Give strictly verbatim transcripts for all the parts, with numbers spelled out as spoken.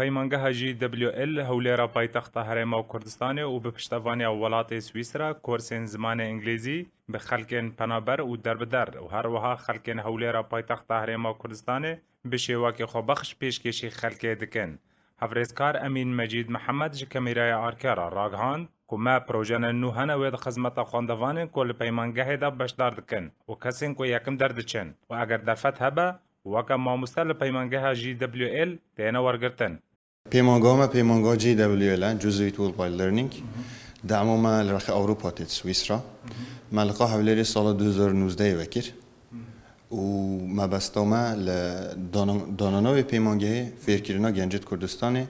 Peymangeha G W L Hewlêra paytexta Herêma Kurdistanê û bi piştevaniya welatê Swîsra kursên zimanê Îngilîzî bi xelkên penaber û derbider û her wiha xelkên Hewlêra paytexta Herêma Kurdistanê bi şêwekê xwebexş pêşkêşî xelkê dikin. Hevrêzkar Emîn Mecîd Mihemed ji kamîraya Arke re ragihand ku me projeyên nû hene wê di xizmeta xwendevanên ku li peymangehê de beşdar dikin û kesên ku yekim derdiçin û eger derfet hebe, weke mamoste li peymangeha G W L têne wergirtin. Pêmanga me pêmanga G W L e, Jesuit Worldwide Learning. Dema me li rexê Ewropa tê, Swîsra. Me liqa Hewlêrê sala du hezar û nozdeh ve kir. Û mebesta me li dana-, danana wê pêmangehê fêrkirina gencê di Kurdistanê,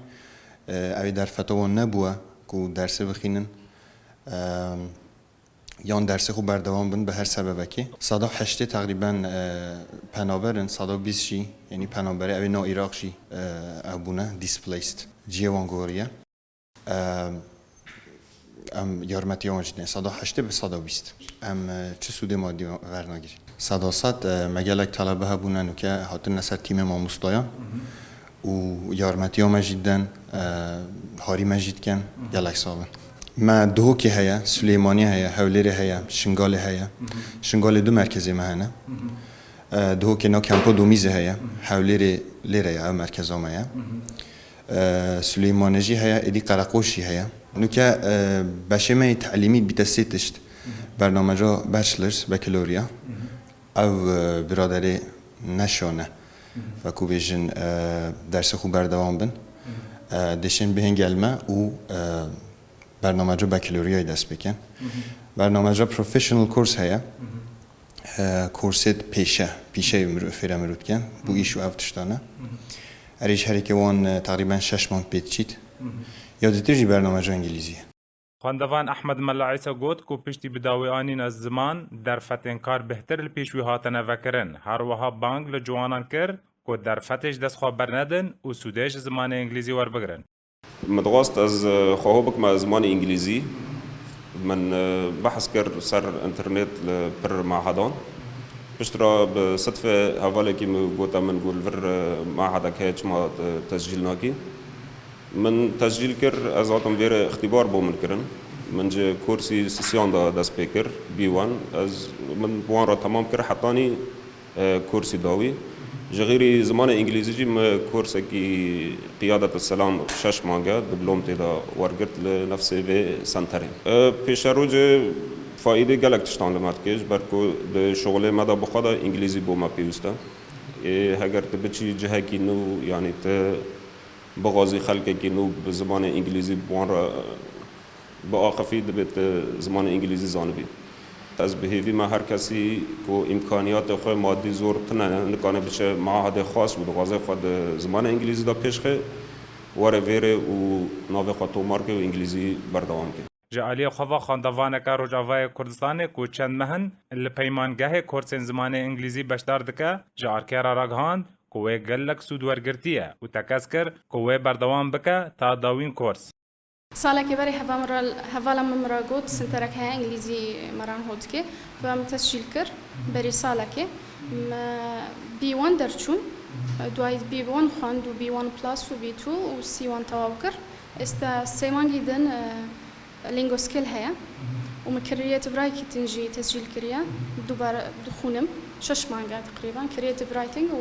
e, ew ê derfeta wan nebûye ku dersê bixînin. Em, yan dersê xwe berdewam bin bi her sebebekê. Seda heştê teqrîben, e, penaber in, seda bîst jî, yanî penaberê ew ê nav Iraq jî, e, ew bûne, displaced, cihê wan goriye. E, em yarmetiya wan jî didin, seda heştê bi seda bîst. Em, e, çi sûdê madî wernagirî? Seda sed, e, me gelek telebe hebûne, nûke hatine ser tîmê mamostayan. Û yarmetiya me jî didin, e, harî me jî dikin, gelek sax bin. Me Duhokê heye, Silêmaniyê heye, Hewlêrê heye, Şingalê heye. Şingalê du merkezê me hene. E, Duhokê na Kempa Domîzê heye, Hewlêrê lêre ye, ev merkeza me ye. E, Silêmanê jî heye, êdî Qereqoş jî heye. Nûke, e, beşê me yê te'lîmî dibîte sê tişt. Bernameca bachelors, bakalorya. Ew, e, biraderê neşane. Wekû bêjin, e, dersê xwe berdewam bin. E, dişên bihên gel me û, e, bernameca bakaloriyayê dest pê kin. Bernameca professional course heye. E, kursê pêşe, pîşeyê mirov, fêre mirov dikin. Bû îş û ev tiştane. Erê ji herêkê wan, e, teqrîben şeş mang pê diçît. Ya dîtir jî bernameca îngilîzî ye. Xwendevan Ehmed Mela Îsa got ku piştî bi dawî anîna ziman, derfetên kar bêhtir li pêş wî hatine vekirin. Her wiha bang li ciwanan kir ku derfetê ji dest xwe bernedin û sûdê ji zimanê îngilîzî werbigirin. Min dixwest ez, e, xweho bikime zimanê îngilîzî. Min, e, behs kir ser înternet li pir mehedan. Piştre bi sidfe hevalekî min gote min ku li vir, e, mehedek heye, çima, e, tescîl nakî? Min tescîl kir, ez hatim vêrê îxtîbar bo min kirin. Min ji kursî sisiyan de dest pê kir, B one. Ez, min bi wan re temam kir, hetanî, e, kursî dawî. Ji xêrî zimanê îngilîzî jî min kursekî Qiyadet Selam şeş mange diplom tê de wergirt li nefsê vê senterê. E, pêşerojê faîdê gelek tiştan li me dike, ji ber ku di şixulê me de bi xwe de îngilîzî bo me pêwîst e. Ê, heger tu biçî cihekî nû, yanî tu bixwazî xelkekî nû bi zimanê îngilîzî bi wan re biaxifî, divê tu zimanê îngilîzî zanibî. Ez bi hêvî me her kesî ku îmkaniyatê xwe madî zor tune, nikane biçe meahedê xas û dixwaze xwe di zimanê îngilîzî de pêş xe, were vêrê û navê xwe tomar ke û îngilîzî berdewam ke. Ji aliyê xwe ve xwendevaneke Rojavayê Kurdistanê ku çend meh in li peymangehê kursên zimanê îngilîzî beşdar dike, ji Arke re ragihand ku wê gelek sûd wergirtiye û tekez kir ku wê berdewam bike ta dawîn kurs. Salekê berê heva min re, hevala min min re got, senterek heye îngilîzî me re niho dike. Ku em tescîl kir, berê salekê. Me B one derçûn, duayî B one xwend û B one Plus û B two û C one tewaw kir. Êsta sê mangî din, e, Lingo Skill heye û min Creative Writing jî tescîl kiriye. Dubare dixwînim. Şeş mange teqrîben Creative Writing û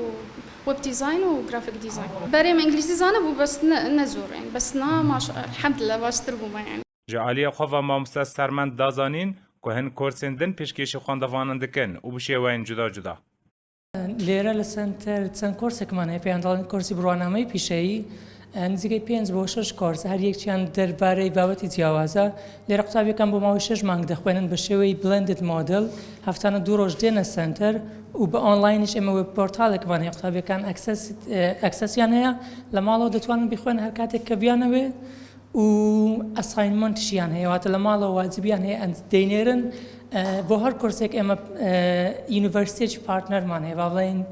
Web Design û Graphic Design. Berê min îngilîzî zanibû, bes ne, ne zor, yani. Bes niha maş-, elhamdülillah baştir bûme, yani. Ji aliyê xwe ve mamoste Sermend da zanîn ku hin kursên din pêşkêşî xwendevanan dikin û bi şêweyên cuda cuda. Lêre li senter çend korsek mane, peyandalên korsî bi ronameyê pîşeyî, e, nizîkî pênc bo şeş kors, her yek çiyan derbarê babetî ciyawaz e. Lêre qutabiyê kan bo mawê şeş mang dixwênin bi şêweyî blended model, heftane du roj dêne senter û bi online îş ême web portalek mane, qutabiyê kan access, e, accessiyan heye, li mala ditwanin bixwênin her katek keviyan wê. û assignment jîyan heye, wate li mala wacibiyan heye, em deynêrin, e, bo her kursek ême, e, universiteyê jî partnerman heye, va bڵێن,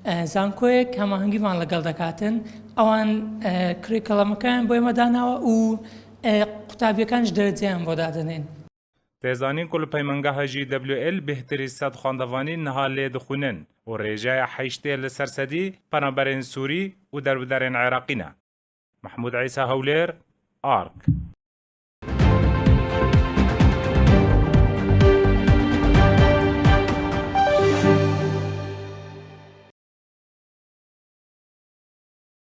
e, zankoyek hemahengîman li gel dekatin. Ewan, e, curriculumeke bo ême danawe û, e, qutabiyekên ji dereceyan bo dadinên. Tê zanîn ku li Peymangeha G W L bêhtirî sed xwendevanî niha lê dixwînin û rêjeya heştê li ser sedî penaberên Sûrî û derbiderên Iraqî ne. Mehmûd Îsa Hewlêr, Ark.